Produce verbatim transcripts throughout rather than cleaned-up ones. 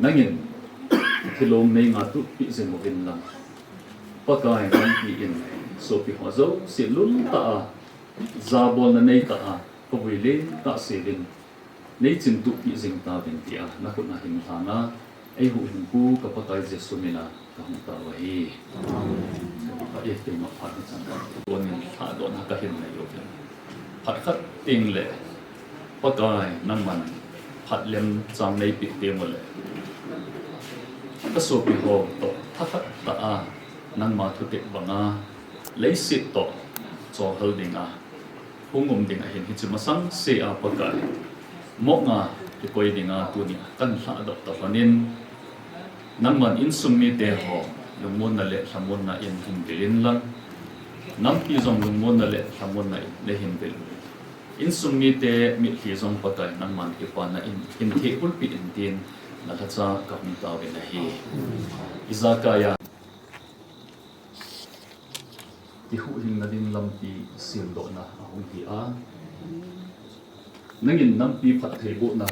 Nangin thilong nei ngatup pi jing uvin lang, Pakai nampi in sopi ho jouse lungtah a jabolna neitah a kavui lentah seuvin, nei chingtup pi jing tauvin tia nakhut a hin lhang a, eihuhhingpu ka Pakai Jesu mina kahung tao ahi. Ka e tema phat ni chan ka tuan in lhadohna kahin nei uvin. Phat khat teng le Pakai nangman phat lemchang neipe teng ule, ka sopi ho toh thakhat tah a nangma thutep banga leiset toh chohal dinga hung um ding ahin, hiche masang sea Pakai moknga kikoi dinga tuni a kan lhadoh tah lhonin, nangman insung mite ho lungmonna le lhamonna in hin vil in lang, nampi jong lungmonna le lhamonna in neihin vil uvin. Insung mite mitlhi jong Pakai nangman kipana in hin thehbulpi in tin nalhacha kahung taovin ahi. Ijakai a kihuhhingna ding lampi semdohna ahung hi a, nangin nampi phattheibohna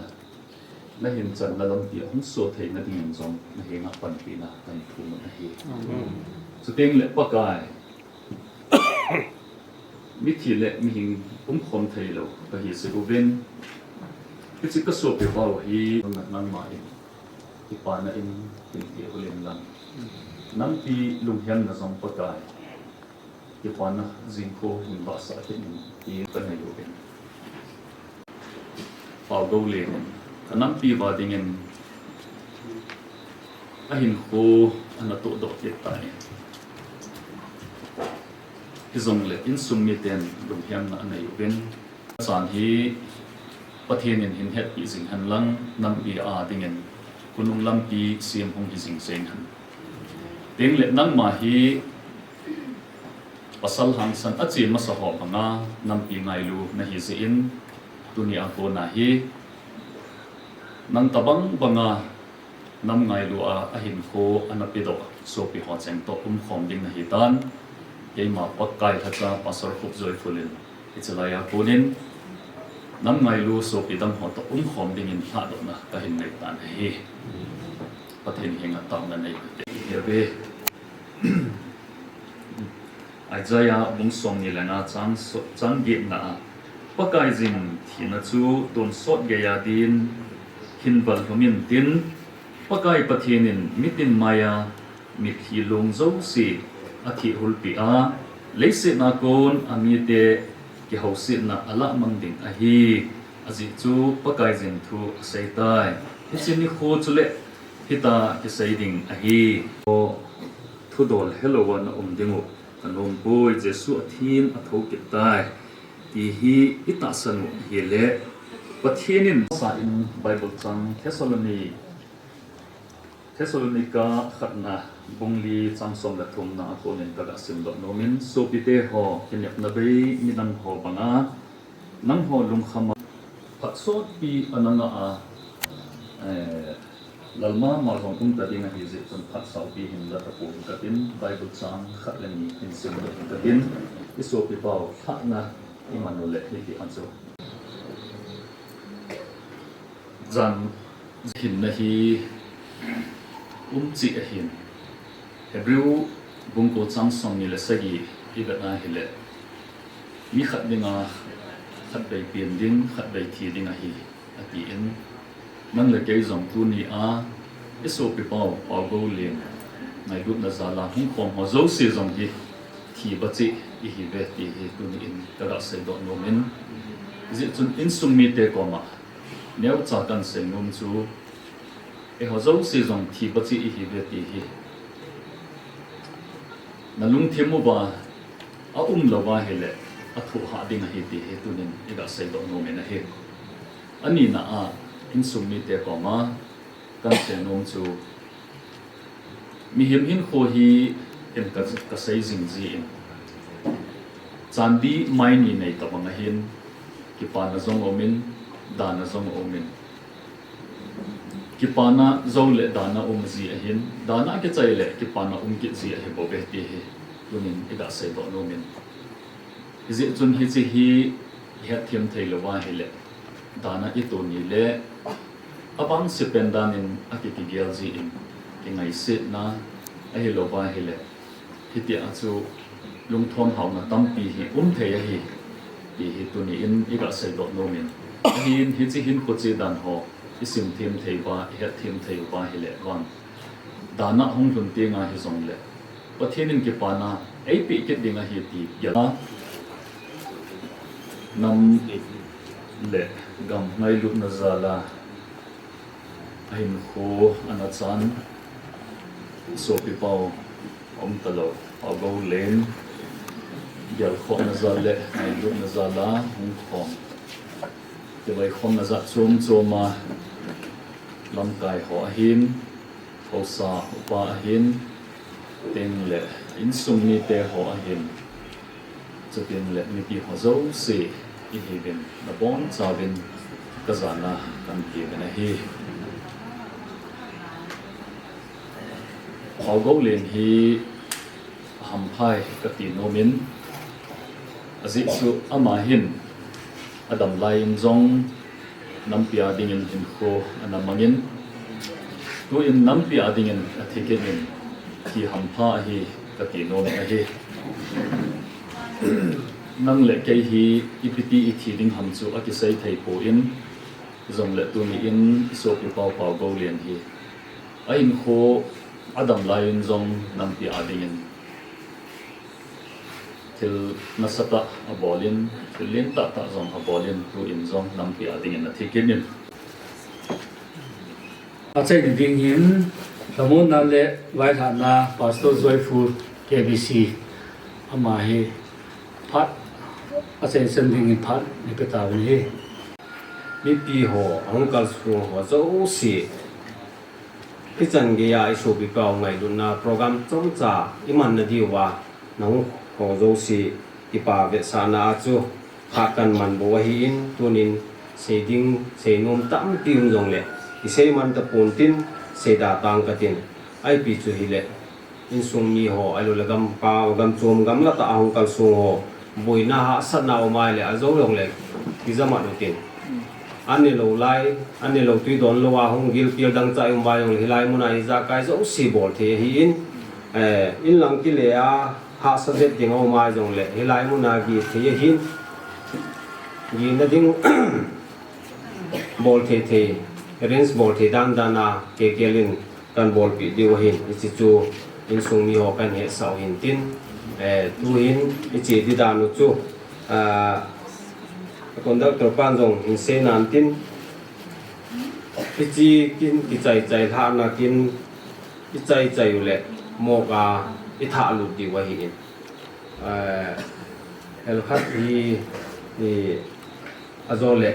nahin channa lampi ahung soh theina dingin jong nahenga panpina kahin thum un ahi. Chuteng le Pakai, mithi le mihing umkhom theilou kahi jeh uvin, hiche ka sopipa u hi nangma in kipana in hin thehbul in lang, nampi lunghemna jong Pakai, kipana jingkho hin vahsah kit in ti kanei uvin. Paogoulen in anampi uva dingin ahinkho ana tohdoh kit tan, hijongle insung miten lunghemna anei uvin, chan hi Pathen in hin hetpi jing hen lang, nampi a dingin khonung lampi sem hung hi jing jeng hen. Tengle nangma hi pasal hangsan ache masa ho banga nampi ngailu nahi jeh in, tuni a kona hi nang tabang banga nam ngailu a ahinkho ana pedoh sopi ho cheng toh umkhom ding nahi tan, keima Pakai lhacha Pastor Khupjoyful in hiche laiya konin nam ngailu sopi dang ho toh umkhom dingin lhadohna kahin nei tan ahi. Pathen henga taona nei kate. Isaiah bung somni le nga chang so-, chang getna a, Pakaiyin thina chu tonsot geiya din hin vallhum intin, Pakai Pathen in mitin maiya mitlhi long jouse athehbulpi a, leiset a kon amite kihousetna alahmang ding ahi, ajeh chu Pakaiyin thu aseitai. Hiche nikho chule hitia kisei ding ahi. Thudol helouva na um diu kanom poi, Jesu athin athou kit tai, ti hi itahsan u ahile, Pathen in sa in Bible chang Thessaloni, Thessalonica khatna bung li chang som le thumna a konin kaga simdoh nomin, sopite ho, kinepna bei midang ho banga nangho lungkhama phat sotpi ana ngah a, eh, lal mama jong um ta ding ahi jeh chun phat saopi hin la tapon katin, Bible chang khat le ni hin simdoh katin, isopipau lhahna iman uleh hiti achu. Jan hinna hi um cheh ahin, Hebrew bung ko chang somni le sagi ivet a ahile, mi khat dinga khatvei pen ding, khatvei thi ding ahi, atin, nang le kei jong tunia isopipau Paogoulen ngailutna jala hung khom ho jouse jong hi thi bacheh ihiuve ti hi tuni in kaga seidoh nomin, hijeh chun insung mite koma neocha kahin seinom chu, eiho jouse jong thi bacheh ihiuve ti hi nalungthim uva aumlouva ahile athohhah ding ahi ti hi tunin iga seidoh nomin ahi. Anina a, insung mite koma kahin seinom chu, mihem hinkho hi hin ka, kasei jing jin, chandi maini nei tobang ahin, kipana jong aumin, dana jong aumin, Kipana jou le dana um ji ahin, dana kichai le kipana um kit ji ahi bouve ti hi tunin iga seidoh nomin. Hijeh chun hiche hi ihetthem thei louva ahile, dana itoh ni le abang sepen danin akikigel jin, kingaisetna ahilouva ahile, hitia chu lungthom haona tampi hi um thei ahi, ti hi tuni in iga seidoh nomin. Ahin hiche hin koche dan ho isimthem thei uva, ihetthem thei uva ahile vang, dana hung lhun tenga hijongle, Pathen in kipana eipeh kit ding ahi ti gel a, nam le gam ngailutna jal a, ahinkho ana chan, sopi pau aum talou, Paogoulen, gelkhohna jal le ngailutna jal a hung khom, kiloikhomna jat chom chom a, lamkai ho ahin, haosa upa ahin, tengle insung mite ho ahin, chuteng le mipi ho jouse ihiuvin, nabonchauvin kajana kahin peuvin ahi. Paogoulen hi ahamphai kati nomin, ajeh chu ama hin adam laiyin jong nampi a dingin hinkho ana mangin, tuin nampi a dingin athi kit in, thi hampha ahi kati nomin ahi. Nang le kei hi ipiti ithi ding ham chu akisei thei poi, hijongle tuni in isopi pau Paogoulen hi ahinkho adam laiyin jong nampi a dingin thil nasatah abolin, thil lentah tah jong abolin, tuin jong nampi a dingin athi kit in. Achaina ding hin, lhamonna le vailhahna Pastor Joyful K B C, ama hi phat, achaisan dingin phat ipe tauvin ahi. Mipi ho, ahung kalsong ho jouse, hichan geiya isopi pau ngailutna program chomcha imanna diuva, nahung ho jouse kipa vetsahna a chu phat kahin man bou ahin, tunin sei ding, seinom tampi um jongle, isei man tapontin, seida tang katin, ipi chu hile, insung mi ho, ahiloule gam, gam chom gamla tah a hung kalsong ho, boina hahsatna um ahile, ajou jongle, kijamat utin. Anelou lai, anelou twi donlou a hung gilkel dangchah um uva jongle, hilai muna ijakai jouse bol thei ahin, eh, inlang kile a, hahsa jet ding aum a jongle, hilai muna geh thei ahin, gehna ding bol thei thei, arrange bol thei dan dan a, K K L in kahin bolpeh diu ahin, hiche chu insung mi ho kahin hetsah u hintin, eh, tuhin iche di dan u chu, ah, conductor pan jong hin sei nan tin, hiche kin kichai chai lhahna kin, ichai chai u le mok a ithah lut diu ahin. Eh, helkhat hi, hi, ajole,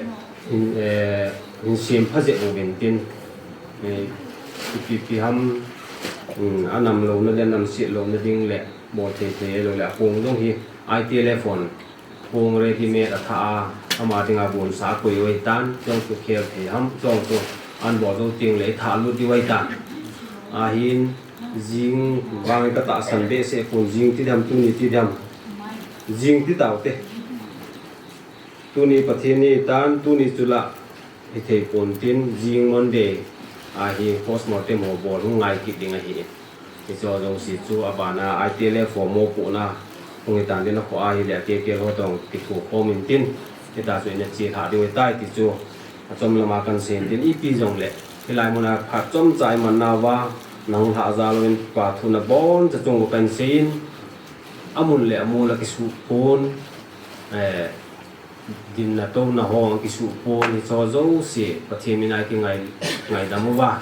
hin, eh, hin sem pha jeh uvin tin, eh, ipi pi ham, um, anam louna le anam set louna ding le bol thei thei loule akong jong hi I T L F hon kong ready made athah a, ama dinga bonsa akoi u ahitan, chujong chu khel thei ham, chujong chu ahin bol jou teng le ithah lut diu ahitan. Ahin, jing vang katahsan behseh pon, jing ti diham, tuni ti diham. Jing ti taute. Tuni Pathen ni tan, tuni chu la hithei pon tin, jing Monday a hi postmortem ho bol hung ngai kit ding ahi. Hiche jouse chu abana I T L F ho mopohna hung hitan tin, akhoh ahile K K L ho toh kithokhom intin, hitia chu ina chelhah diu ahitai ti chu achom lama kahin sei intin, ipi jongle hilai muna phat chomcha iman nauva nahung lhah jal uvin kipa thu naboncha chung uva kahin sei in, amun le amol a kisuh pon, eh, dinna touna ho akisuh pon, hiche jouse Pathen mina ikingai, ngaidam uva,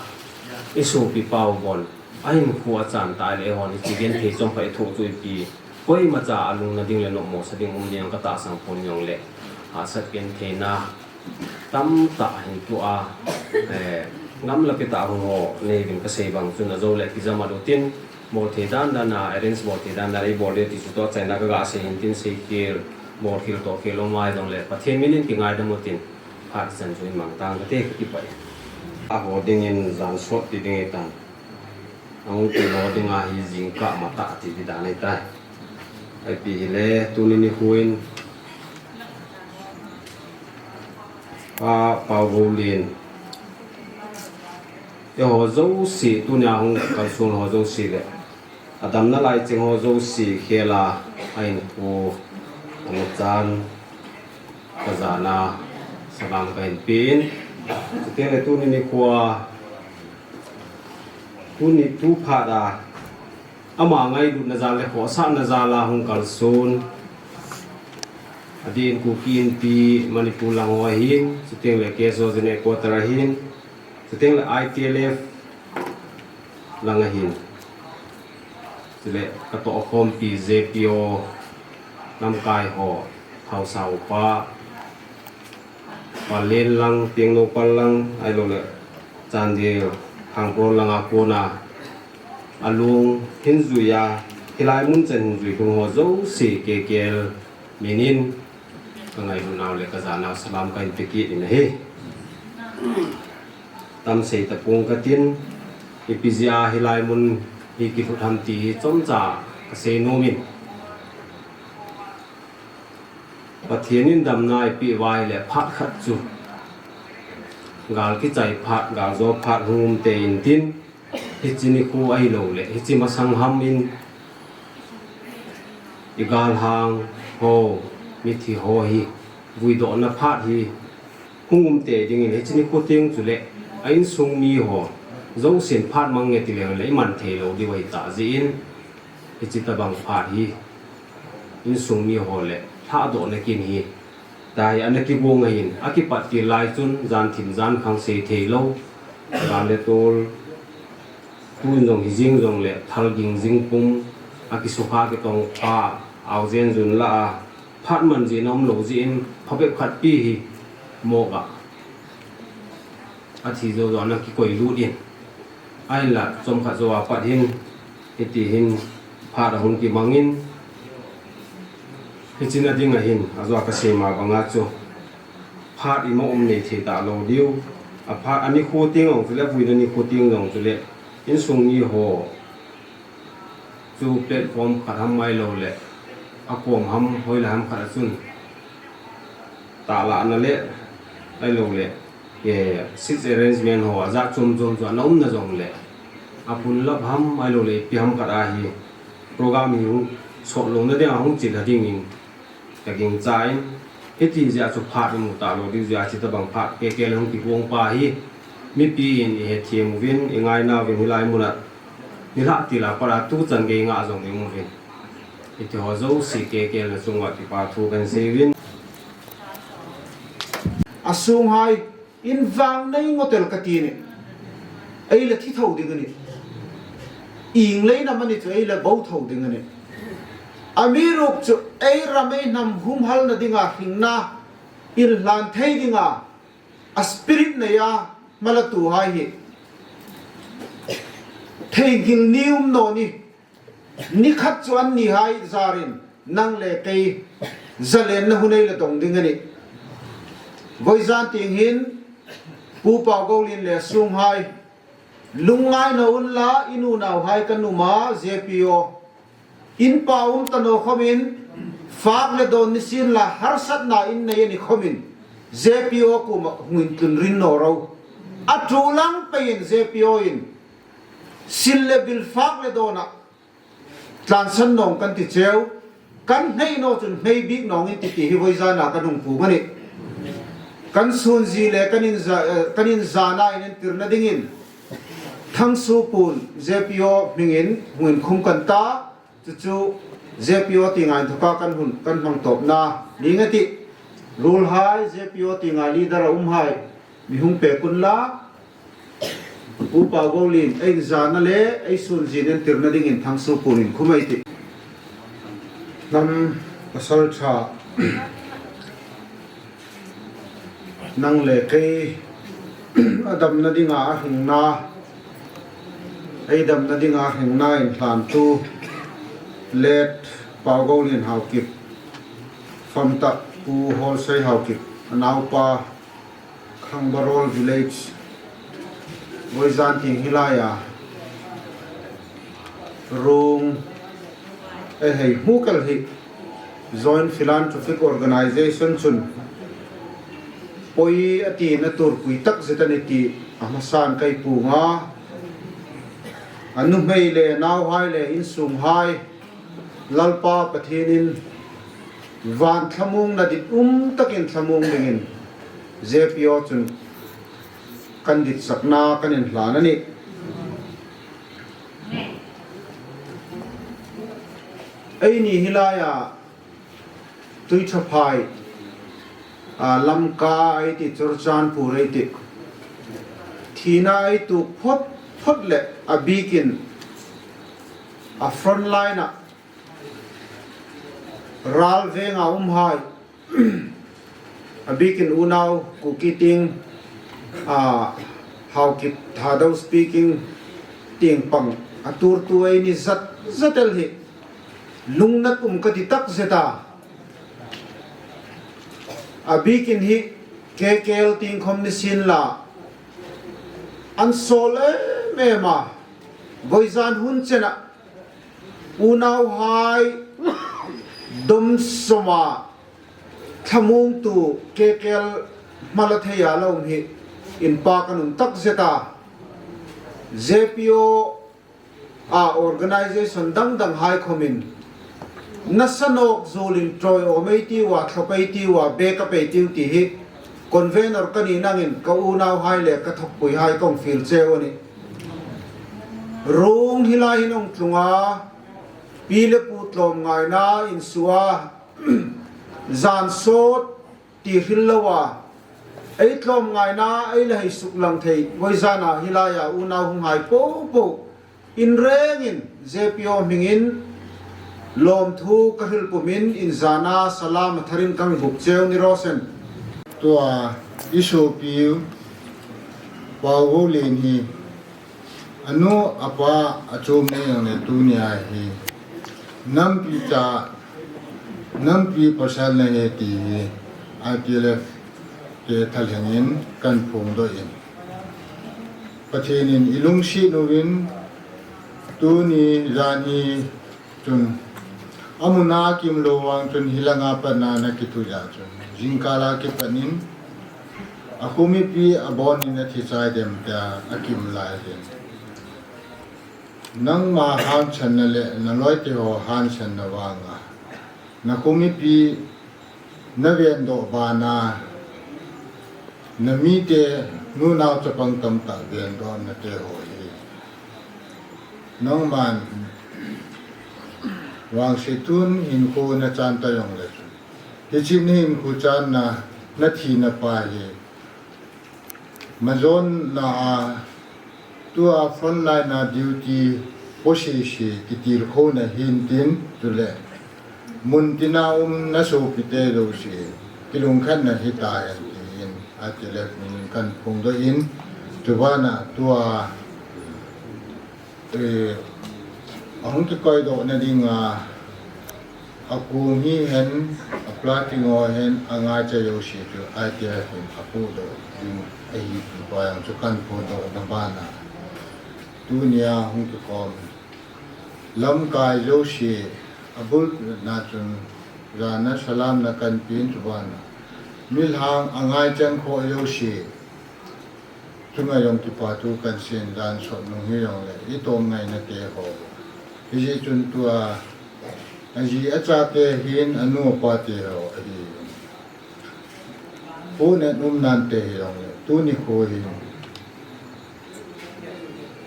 isopi pau bon ahinkho achan tah le eihon hiche genthei chomkhat ithoh chu ipi, koimacha alungna ding le nopmo sa ding um ding katahsan pon, jongle hahsat gentheina tamtah hin toh a, eh, gamla kitah hung ho neiuvin kasei bang chun ajoule kijamat utin, bol thei dan dan a, arrange bol thei dan dan a ibol diu ti chu toh achaina kaga sei hintin, seikhel, bolkhel tohkhel um a jongle Pathen min in kingaidam utin, phat chan chu imang tang kate, kakipah e. Aho dingin jan sot ti ding ahitan. Ahung ti ho dinga hi jingkah matah ti ti dan ahitai. Ipi hile tuni nikho in Pa Paugoulen, eiho jouse, tunia hung kalson ho jouse le adamna lai cheng ho jouse khela ahinkho, anachan, kajana salam kahin pen. Chuteng le tuni nikho a, tuni tu phat a, ama ngailutna jal le khohsahna jal a hung kalson, adeh in Kuki Inpi Manipur lang ho ahin, chuteng le K S O General Headquarter ahin, chuteng le I T L F lang ahin, chule katohkhompi J P O lamkai ho, haosa upa, Pallel lang, Tengnoupal lang, ahilou le Chandel, Khangpol langa kona alung hin jui a, hilai mun chan hin jui lhung ho jouse K K L minin kangailutnau le kajanau salam kahin pe kit in ahi. Tam sei tapong katin, ipi jeh a hilai mun hi kilhut ham ti hi chomcha kasei nomin. Pathen in damna eipeh uva ahile phat khat chu gal kichai phat, gal jo phat hung um tei intin, hiche nikho ahilou le hiche masang ham in igalhang ho, mithi ho hi vuidohna phat hi hung um tei dingin, hiche nikho teng chule a insung mi ho jousen phat mang nge tileng le iman thei lou diu ahitah jeh in, hiche tobang phat hi insung mi ho le lhahdohna kin hi, tua hi ana kigong ahin, akipat til lai chun jan thim jan khang sei thei lou, gal le tol, tun jong hijing jong le thal ging jing pum, akisukha kitongkha, aojen jun lah a, phat man jeh in aum lou jeh in, phabep khat pi hi morgue a athi jou jou a ana kikoi lut in, ahinla chomkhat jou a pat hin, hiti hin phat ahung kimang in, hiche na ding ahin, ajou a kasei ma banga chu phat ima um nei thei talou diu, aphat a nikho teng jong chule, vuina nikho teng jong chule, insung mi ho chu platform khat ham ahilou le, akom ham, hoilai ham khat a chun tahlahna le, ahilou le, eh, seat arrangement ho ajat chom chom chu ana um na jong le, apun lap ham ahilou le, ipi ham khat a hi program hi hung sot louna dinga hung chil lha dingin kagingchan, hiti jeh a chu phat imu talou diu jeh a, hiche tobang phat K K L hung kigong pa hi mipi in ihethem uvin, ingaina uvin, hilai mun a nilhah til a pat a tuchan gei ngah jong ium uvin, hiti ho jouse K K L na chunga kipa thu kahin sei uvin. Asung hai in vang nei ngotel kati ni. Eile thi tho ding ani. Ing lei na mani chu eile bo tho ding ani. Amiruokchu eiram einam humhalna dinga hringna, inhlan thei dinga, a spirit neiya malatu hai hi theinghil ni um naw ni. Nikhat chu anni hai jarin nang le kei zalenna hun eile dong ding ani. Voizan tieng hin Pu Paugoulen le sung hai, lungngai naw unla, i nu nau hai kan um a, J P O in pa um ta naw khomin, fak le dawn nisin la harsatna in nei ani khomin, J P O kuoma hung intlun rin naw ro. A tu lang peiin J P O in sil le bil, fak le dawn a tlansan nawng kan ti cheu, kan hnei naw chun hnei bik nawng in ti ti hi voizana kan hung pung a nih. Kan sunzi le kan inza-, eh, kan inzana in entirna dingin Thangsupuon J P O hmingin hung inkhum kan ta, chu chu J P O ti ngai inthoka kan hun, kan hmang tawpna ning a tih. Ruolhai, J P O ti ngai leader a umhai, mi hung pek unla, Pu Paugoulen ei inzana le ei sunzi in entirna dingin Thangsupuon inkhum ei tih. Hnam pasalṭha, nang le kei a damna dinga a hringna, ei damna dinga a hringna inhlantu late Paugoulen Haokip, famtak Pu Hawlsei Haokip, a naupa, Khangbarol Village Voizan ting hilai a rung ei hei hmu kal hi Joint Philanthropic Organization chun poi a ti na tur pui tak zet a ni ti a hmasan kai pu nga a nu hmei le nau hai le insung hai Lalpa Pathianin van thamung na dit um takin thamung dingin J P O chun kan dit sakna kan in hlan a ni. Ei ni hilai a Tuithaphai a Lamka ei ti Churachandpur ei ti thina ei tu phot phot le a bikin a front line a Ralveng a um hai a bikin unau Kuki ting a Haokip Thadou speaking ting pang a tur tu ei ni zat zat el hi lungnat um ka ti tak zeta a bikin hi K K L ting khom ni sin la an sol em em a voizan hun chena unau hai dom soma thamung tu K K L hmala thei a la um hi in pa kan um tak zeta J P O a organization dang dang hai khomin nasa nok zul in troi om ei ti uva thlop ei ti uva backup ei tiu ti hi convenor ka ni nangin ka unau hai le ka thokpui hai kong fil cheu a ni. Rung hilai hin ong tlunga pi le pu tlom ngaina in sua zan sot ti hril lo a ei tlom ngaina ei le hei suk lang thei voizan a hilai a unau hung hai po po in rengin J P O hmingin lom thu ka hril pumin in zana salam a tharin kang buk cheu ni rosen. Tua i sopi Pau Len hi a nu a pa a chom nei ang le tu ni a hi nampi cha nampi pasal na he ti hi I T L F te thalhengin kan phongdoh in Pathianin i lungsi nuvin tuni zani chun amuna kim lo vang chun hilanga patna na kithuja chun jingkala kipanin a khumipi a bonin a thichai dem tia a kim lai hin nangma hanchanna le na loite ho hanchanna vanga na khumipi na vendoh bana na mite nunau chapang tamtah vendoh na te ho hi nangman vangse tun hinkho na chan ta jong le chun hichi ni hinkho channa na thina pa hi Majon na a tua frontline a duty posisi kitilkhouna hintin tule muntina um na sopite jouse kilungkhatna hita hen tin I T L F min kan phongdoh in tuvana tua eh, ahung kikoidoh na dinga a kum hi hen a planting ho hen a ngaicha jouse chu I T L F in a pudoh ding ahi ti pa jong chu kan phongdoh na bana tunia hung kikom lamkai jouse a bulna chun jana salam na kan pin chu bana milhang a ngaichang kho jouse Chunga jong kipa thu kan sen dan sot nung hi jong le i tom ngaina te ho. Hijeh chun tua a ji a chate hin a nu a pate ho ahi. Pu net um nante hi jong le tuni kho hin.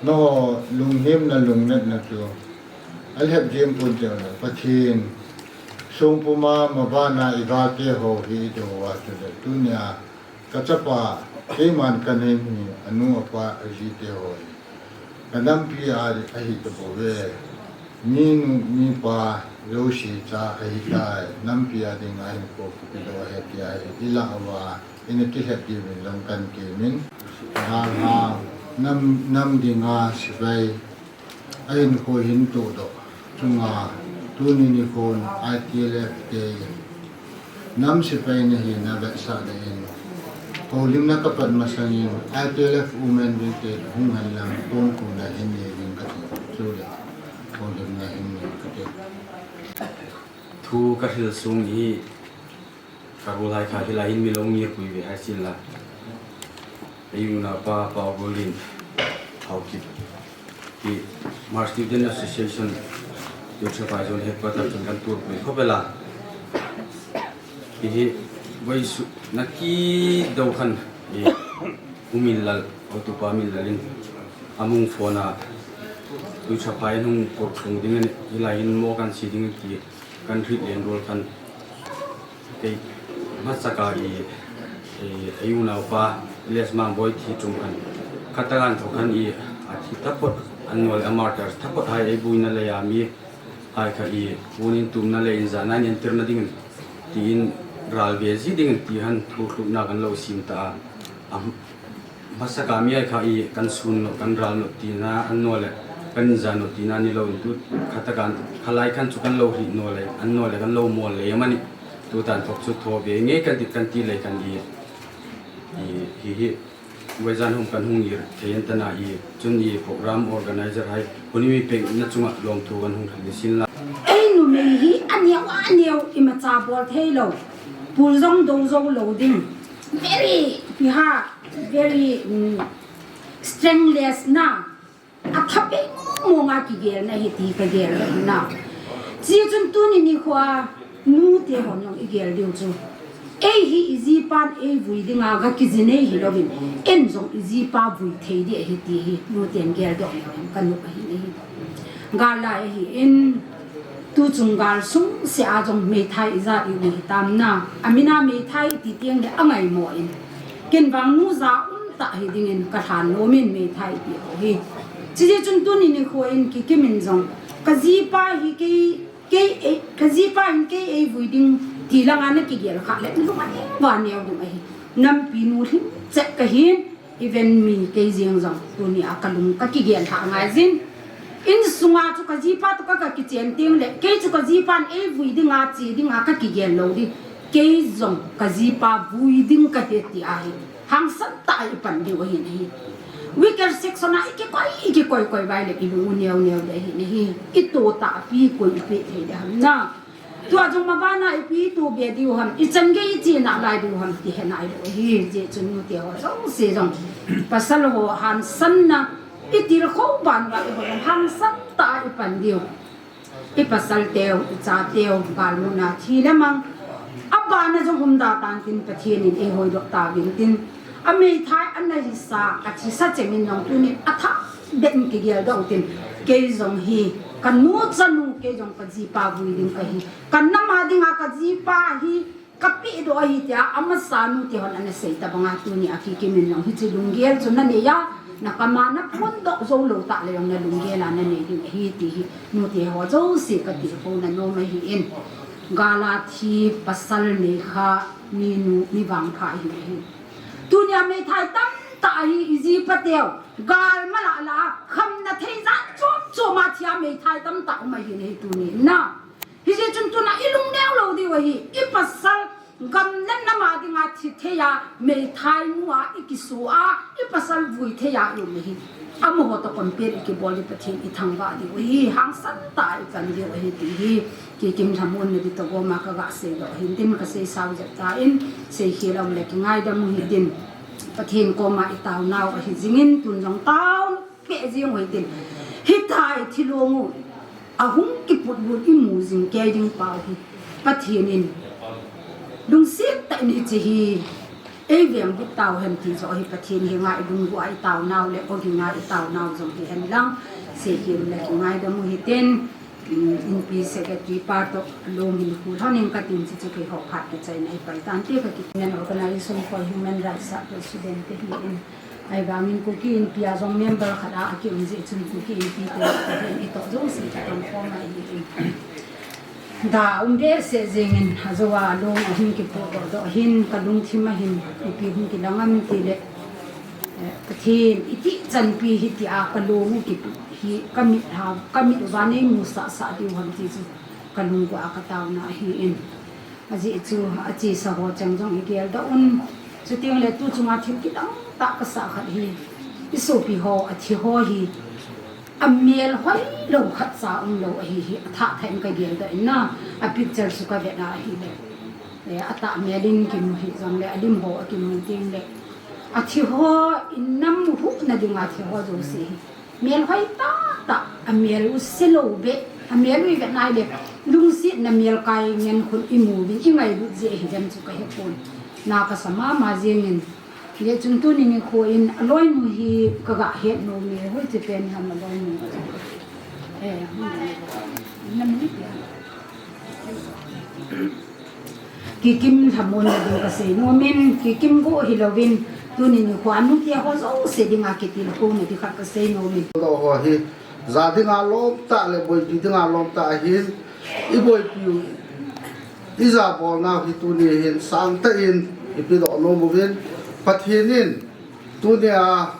Nangho lunghemna lungnatna chu a lhep jem pon teu le Pathen songpuma mabana i gate ho hi i dou a chu le tunia Ka chapa, keiman ka nei hi, a nu a pa a ji te ho hi. Ka nampi a, ahi ta bou ve. Mi nu, mi pa, jouse cha ahi tai. Nampi a dinga hinkho kipe lou ahi tia hi. I lah uva, i na kilhep diuvin jong kan kimin. Hang hang, nam, nam dinga sepai. A hinkho hin tohdoh chunga tuni nikhon I T L F te nam sepai na hina vetsahna in Houlimna kapat masangin I P L F Women Wing te hung hen lang pon kumna hin nei ding kati. Chule houlimna hin nei kati. Thu kahril sung hi, ka rule hai kha hilai hin mi lung ngir pui ve hai sin la. Ei unaupa Paogolin Haokip hi Hmar Student Association Tuichaphai Zone Headquarter chun kan tur pui khop e la. Hi hi, vaisu, naki do khan, hi, U Minlal, U Tupa Minlal in, amung phone a, Tuichaphai hung pur thung ding in, hilai hin mo kan si ding ti, kan hriet len rul khan, kei, masaka i, i, i unaupa, Les Mangboi thi chung khan, khatakan thok khan i, a thi taphot, an nol a martyrs taphot hai ei buina lei a mi, hai kha i, punin tumna lei in zana in entirna ding in, tiin ral ve ji ding in ti han thu hlupna kan lo sim ta a. Am, masaka mi ai kha i kan sun no, kan ral no tina, an no le, kan ja no tina ni lo in tu, khatakan, khalai khan chu kan lo hri no le, an no le, kan lo mol le, mani, tu tan thok chu tho ve nge kan ti, kan ti le kan i, i, hi hi, Vaijan hum kan hung ir, thei an tana i, chun i program organizer hai, huni mi pek na chunga lom thu kan hung hri sin la. Ei numei hi a neo a neo imacha bol thei lo. Pul jong do jo lo ding. Very, ipi ham, very, mm, strengthless na. A thapi mong mong a kigel na hi ti ka gel na. Chi chun tuni nikho a nu te hon jong i gel diu chu. Ei hi i jipan ei vui dinga ga kiji nei hi lovin. En jong i jipa vui thei di ahi ti hi nu ten gel doh leu hen ka nup ahi nei hi. Gal lai ahi in, tu chung gal sung se a jong meithai i ja i u hi tam na. A mina meithai ti tiang le a ngai mo in. Ken vang nu ja um ta hi dingin ka lhan nom in meithai ti ho hi. Chi chi chun tuni nikho in Kikim in jong ka jipa hi kei, kei, eh, ka jipa in kei ei vui ding ti langa na kigel kha le lung a neo va neo ding ahi. Nampi nu hlim chet ka hin. Even mi kei jeng jong tuni a ka lung ka kigel lha ngai jin. Insunga chu ka jipa to ka, ka kichen teng le, kei chu ka jipan ei vui dinga che dinga ka kigel lo di. Kei jong ka jipa vui ding ka he ti ahi. Hangsan ta i pan diu ahi nahi. Weaker section a i kikoi, i kikoi koi vai le i lung u neo neo le ahi nahi. I to ta pi koi i pe thei le ham na. Tua jong mabana ipi tu be diu ham, i chan gei i chi na lai diu ham, ti he nai lo hi, je chun nu te ho jong se jong. Pasal ho hangsan na, i til kho ban va i ho jong hangsan ta i pan diu. I pasal teu, i cha teu, gal mu na thi le mang. A bana jong um da tan tin Pathen in ei hoi doh ta vin tin. A meithai a na hi sa, a thi sa che min jong tunin a tha den kigel doh tin. Kei jong hi, ka nu cha nu, kei jong ka jipa vui ding ka hi. Ka nam a dinga ka jipa hi ka pe doh ahi tia, a masa nu te hon ana sei ta banga tuni a Kikim in jong hichi lunggel chu na nei a, na kama na phon doh jou lo ta le jong na lunggel a na nei ding ahi ti hi nu te ho jouse ka ti ho na nom ahi in. Gal a thi pasal nei kha mi nu mi vangpha hi ahi. Tuni a meithai tamtah ahi i jipa teu. Gal ma la la, kham na thei jan chom chom a thi a meithai tamtah um ahi nei tuni na. Hijeh chun tuna i lung neo lo diu ahi, i pasal gam le nam a dinga thi thei a, meithai mu a i kisu a, i pasal vui thei a i um ahi. Amaho to compare i kibol i Pathen i thangvah diu ahi, hangsan ta i pan diu ahi ti hi, Kikim lhamon na di to gom a ka ga sei doh ahi, tin ka sei sao jep ta in, sei khel a um le kingaidam u hi din. Pathen koma i tao nau ahi jingin, tun jong tao pe jing u hi tin. Hitia i thilong u, a hung kiput lut i mu jing kei ding pau hi. Pathen in lungset tah in hiche hi ei veng but tau hen ti jo hi Pathen hi ngai lunggu a i tao nau le ogi ngai i tao nau jong hi hen lang. Sei hi le kingaidam u hi tin, um, inpi secretary pa to lom hin khu lhon in ka tin chi chu kei ho phat kichai na hi pai tan te ka ki men organization for human rights a president te hi in. Ahivangin Kuki Inpi a jong member khat a, a ki um jeh chun Kuki Inpi te, te i toh jouse ka tong khom a hi in. Da um behseh jengin, a jo a long a hung kipoh doh doh hin, ka lungthim a hin, ipi hung kilang am ti le, eh, Pathen, i ti chanpi hitia ka long u kipoh hi, ka mit ha, ka mit uva nei mu sah sah diu ham ti chu, ka lunggu a ka tauna ahi in. Ajeh chu, a chesa ho chang jong i gel doh un. Chuteng le tu chunga thil kidang tah kasah khat hi, i sopi ho, athi ho hi, amel hoilou khatcha umlou ahi hi, athah thah in kagel doh in na, a picture chu kavet a ahile. Eh, atah mel in kimu hih jongle, alim ho akimu teng le, athi ho, inam huhna dinga thi ho jouse hi. Mel hoi tahtah, amel u selou beh, amel u ivet nai le, lungsetna mel kai ngen khun imu uvin, ingailut jeh ahi dem chu kahepon. Na kasa mama jengin. Hijeh chun tuni nikho in aloinu hi kaga het nom e, hoiche pen ham aloinu. Eh, nam ni tia. Kikim lhamonna ding kasei nomin, kikim go hilouvin, tuni nikho a nutia ho jouse dinga kitilkhouna ding khat kasei nomin. Ho hi, ja dinga lom tah le boipi dinga lom tah ahin, i boipi u, i jabolnau hi tuni hin sangtah in, i pedoh nom uvin, Pathen in, tunia,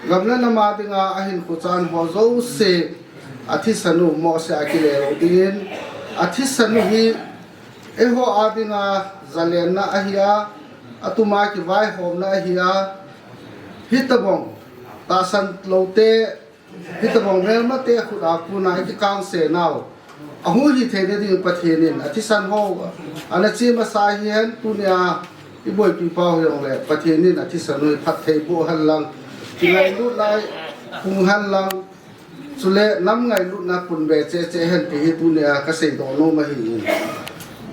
Gam le nam a dinga ahinkho chan ho jouse, athisan u mohseh a kile lou dingin, athisan u hi eiho a dinga jalenna ahi a, atuma kivaihomna ahi a, hitobang tahsan loute, hitobang melmate khut a kona ikikangse nau. Ahuhhing theina ding Pathen in, athisan ho, ana che masa hihen, tunia, i boipi pau hijongle, Pathen in athisan u hi phatthei boh hen lang, kingailutna hung hen lang, chule nam ngailutna punbe cheh cheh hen ti hi tunia kasei doh nom ahi.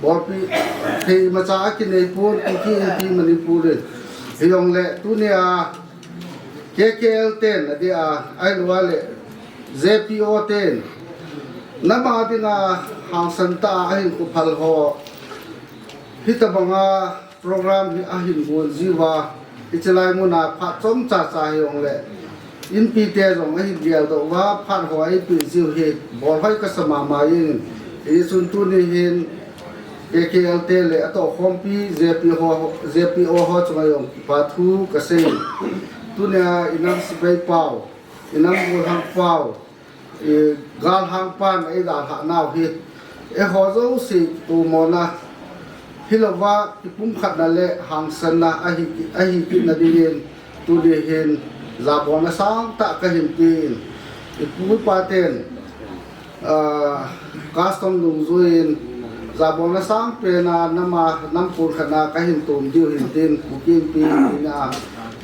Bolpi thei imacha akinei pon, Kuki Inpi Manipur in. Hijongle, tunia, K K L ten, adia, ahilouleh, J P O ten, nam a dinga hangsan tah a ahinkho phal ho, hitobanga program hi ahin gon jiuva, hichelai muna phat chomcha cha hijongle, Inpite jong ahin geldoh uva, phat ho eipeh jiu hi, bolhoi kasa mama jengin, hichun tuni hin, K K L te le atohkhompi J P O ho, J P O ho chunga jong kipa thu kasei. Tunia inam sepai pau, inam golhang pau, i, galhang pan eidalhah nau hi, eiho jouse kitomona, hilouva kipumkhatna le hangsanna ahi, ahi kitna dingin, tuni hin jabolna sangtah kahin pen, ipu ipa ten, ah, custom dungjuiyin, jabolna sangpen a nam a, nam pumkhatna kahin tom diu hin tin, Kuki Inpi in a,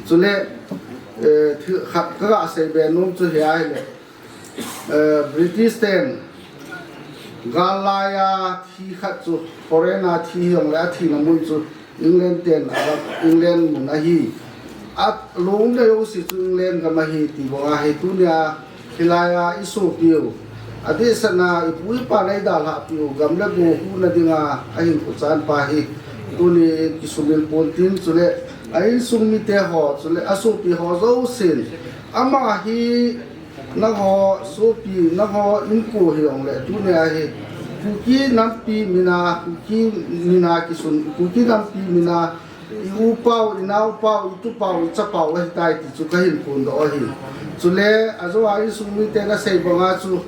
chule, eh, thil khat kaga seibe nom chu hi ahile, eh, British ten, gal laiya thi khat chu, foreign a thi hijongle athina mun chu, England ten, England mun ahi. Alung le jouse chu England gam ahi ti banga hi tunia, hilaiya isopiu, adehsetna ipu ipan eidalhahpiu, gam le go huhna dinga ahinkho chan pa hi, tuni kisumil pon tin chule, a insung mite ho, chule asopi ho jousen, ama hi, nangho sopi, nangho inko hijongle, tunia hi, Kuki nampi mina, Kuki mina kisun, Kuki nampi mina, i u pau, i nao pau, i tu pau, i cha pau ahitai ti chu kahin phondoh ahi. Chule, ajo a insung miten asei banga chu,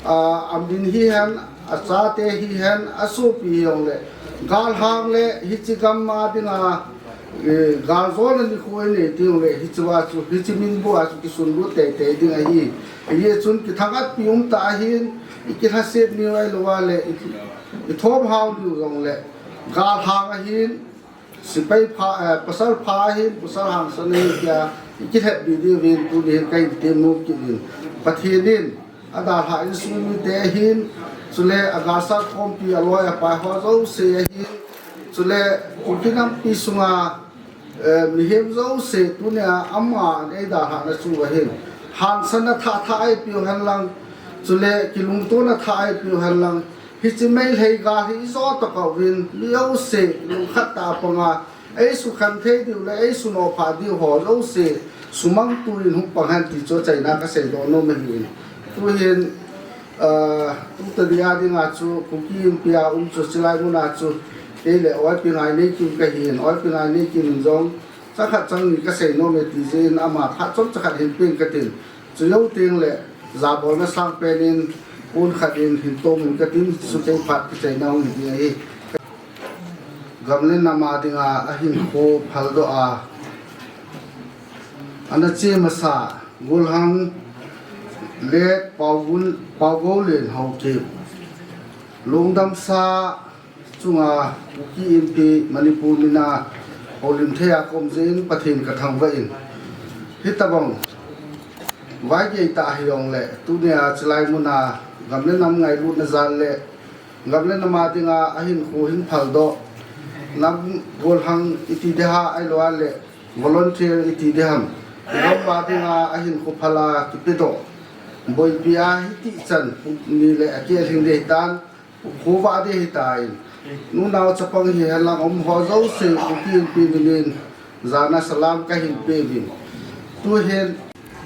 ah, amin hihen, achate hihen, asopi hijongle, galhang le hiche gam a dinga, eh, galjona nikho inei tengle, hichea chu, hiche min bua chu kisunlut teitei ding ahi. Hijeh chun kithangatpi umtah ahin, ikilhaset niu ahilouva le, i, ithomhao niu jongle, galhang ahin, sepai pha, eh, pasal pha ahin, pasal hangsan ahin tia, ikilhetpi diuvin, tuni hin kahin temnom kit in. Pathen in, adalhah insung mite ahin, chule agalsat khompi aloi apai ho jouse ahin, chule Kuki nampi sunga, eh, mihem jouse tunia ama eidalhahna chu ahin, hangsanna thah thah eipiu henlang, chule kilungtona thah eipiu henlang, hiche Meitei gal hi ijo tokah uvin, mi jouse lungkhat tah a panga, eisukhen thei diu le eisunophah diu ho jouse sumangtuin hung pang hen ti chu achaina kaseidoh nom ahin. Tuhin, ah, tuta dia dinga chu Kuki Inpi a um chu chulai muna chu kei le Oipi Ngaineikim kahin, Oipi Ngaineikim in jong chang khat chang ni kasei nom e ti jeh in ama phat chomcha khat hin pen katin. Chujou tengle jabolna sangpen in pon khat in hin tomin katin, chu kei phat kichaina hung hi ding ahi. Gam le nam a dinga ahinkho phaldoh a, ana che masa Golhang le Paogun, Paogoulen Haokip, lungdamsa chunga Kuki Inpi Manipur mina houlim thei a ka um jeh in Pathen ka thangvah in, hitabang vaigei tah hijongle tunia chulai muna gam le nam ngailutna jal le gam le nam a dinga ahinkho hin phaldoh, nam golhang iti ding ham, ahilou le volunteer iti ding ham, gam a dinga ahinkho phal a kipedoh, boipi a hitichan pum ni le akelhing ding hitan, pum khovah ding hitan, nunao chapang hihen lang um ho jouse Kuki Inpi minin jana salam kahin pe uvin. Tuhin.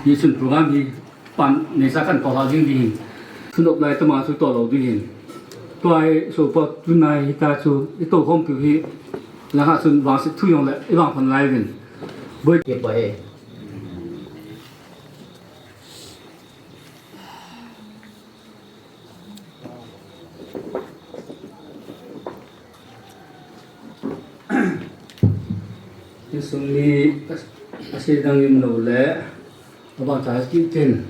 Hichun program hi pan neisa kan toh lha ding ding hin. Thunop lai tama chu toh lou ding hin. Tua hi sopa tunai hita chu i toh khom piu hi. Langa chun vangset thu jongle i vang pan lai uvin. Boi. Kipa he. Insung mi a, asei dang um lou le, abang cha ki tin.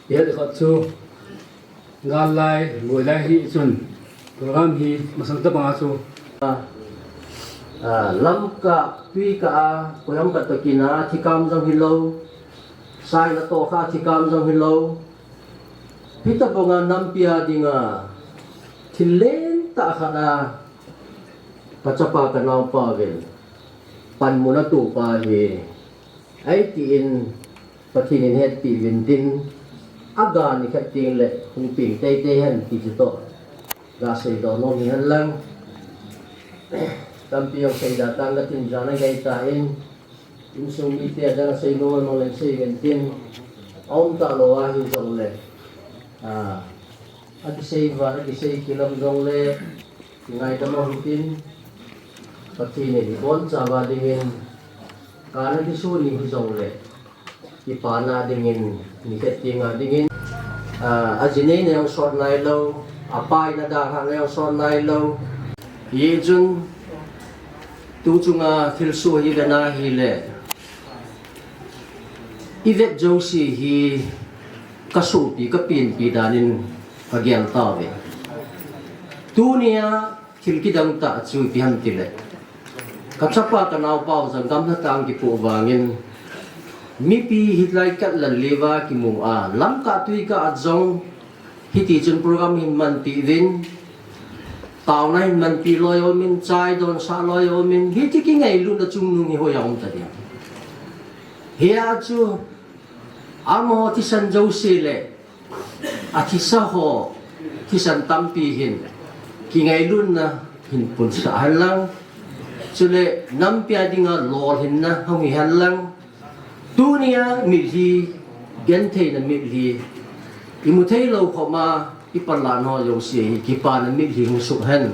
Ihet khat chu, gal lai, boi lai hichun, program hi masang tabang a chu. A, a, lamkah, tuikah a, koiham khat toh kina, thikam jong hilou, saina toh kha thikam jong hilou. Hitabang a nampi a dinga, thil lentah khat a, ka chapa ka naopa uvin, panmun atoh pa hi, ahitin, Pathen in hetpi uvin tin, aga nikhat teng le, hung peng teitei hen ti chu toh, ga seidoh nom hi hen lang. Tampi jong seida tan la tin jan a gei tan, insung mite adang a seinom a mang leng sei uvin tin, aum talou ahi jongle, a, akisei uva, akisei kilam jongle, kingaidam u hitin, Pathen in ibonchauva dingin, kana kisun ni hijongle, kipana dingin, nikhat tenga dingin, a, ajinei na jong sot nailou, apaina dalhah na jong sot nailou. Hichun, tu chunga thilsoh hi vena hile, ivet jouse hi kasopi, kapenpi danin kagel tauve. Tunia thil kidang tah chu ipi ham tile, ka chapa ka naopa u jong gamlhatah a kipoh vangin, mipi hilai kat lallel a kimu a, lamkah tuikah a jong, hitichun program hin manpi uvin, taona hin manpi loi aumin, chai donsah loi aumin, hiti kingailutna chungnung hi hoiya um tadem. Hia chu, amaho thisan jouse le, athisa ho, thisan tampi hin, kingailutna hin punsah hen lang, chule nampi a dinga lolhinna hung hi hen lang, tunia mitlhi, gentheina mitlhi, imu theilou khop a, ipanlah ho jouse hi, kipana mitlhi hung suh hen,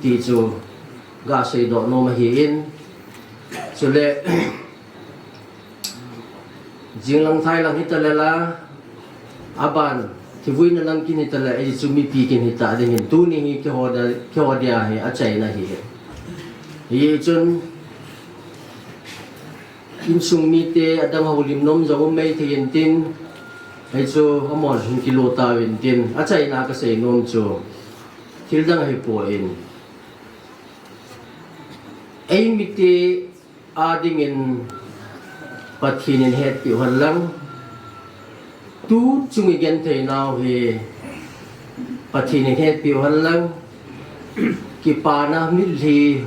ti chu, ga seidoh nom ahin, chule, jinglang thailang hitale la, aban, thivuina lang kin hitale, hichu mipi kin hita dingin, tuni hi keiho dia, keiho dia hi, achaina ahi. Hichun, insung mite adang houlim nom jong um maithei intin, hichu amahon hung kilo tauvin tin, achaina kasei nom chu, thildang ahipoi. Eimite a dingin Pathen in hetpeh u hen lang, tu chung igenthei nau hi Pathen in hetpeh u hen lang, kipana mitlhi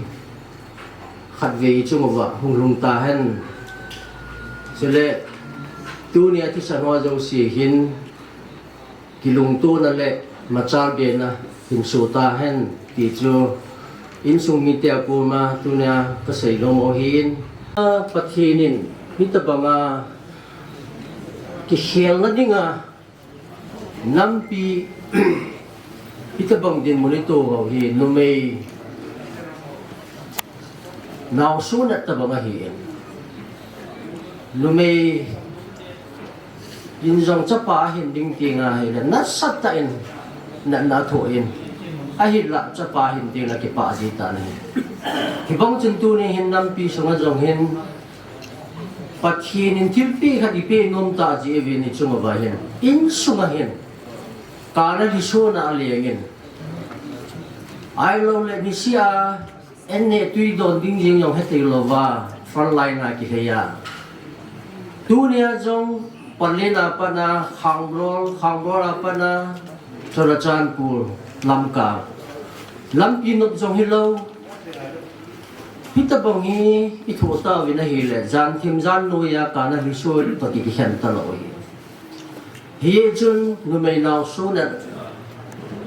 khatvei chung uva hung lhung tahen. Chule, tunia thisan ho jouse hin, kilungtona le machal bena hin soh tahen, ti chu insung mite a koma tunia kasei nom u ahin. Pathen in hitabanga kikhelna dinga nampi hitabang dinmun itoh u hi numei naoso nat tabang ahin. Numei in jong chapa ahin ding tenga hile nasatah in natna athoh in. Ahinlah chapa hin teng a kipah ji tan ahi. Hibang chun tuni hin nampi sunga jong hin Pathen in thilpeh khat ipeh nom tah jeh uvin ichung uva hin, insunga hin kana lhisona aleng in, ahilou le niseh a an neh tui don ding jeng jong hetthei louva frontline a kihei a, tunia jong Pallel a pat a, Khangbol, Khangbol a pat a, Churachandpur, Lamka, lampi nop jong hilou, hitobang hi ithoh tauvin ahile, jan thim jan noiya kana lhiso toh kikhen talou ahi. Hichun numei nao sonat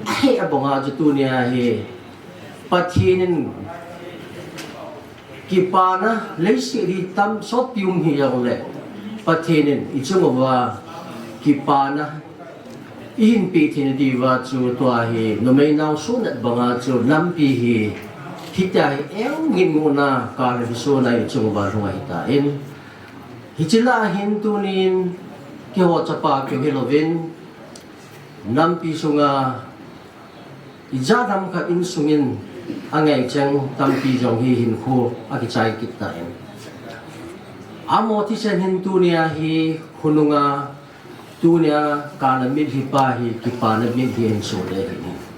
ahi abanga chu tunia hi Pathen in kipana leiset hi tam sotpi um hijongle, Pathen in ichung uva kipana ihin peh thei na diuva chu tua hi numei nao sonat banga chu nampi hi hitia hi eungin muna kana lhisona ichung uva lhung ahitan. Hiche lah a hin tunin keiho chapa keu hilouvin, nampi sunga ijat ham khat insungin angaicheng tampi jong hi hinkho akichai kit tan. Amaho thisan hin tunia hi khonunga, tunia kana mitlhi pa hi kipana mitlhi ahin sol ahi.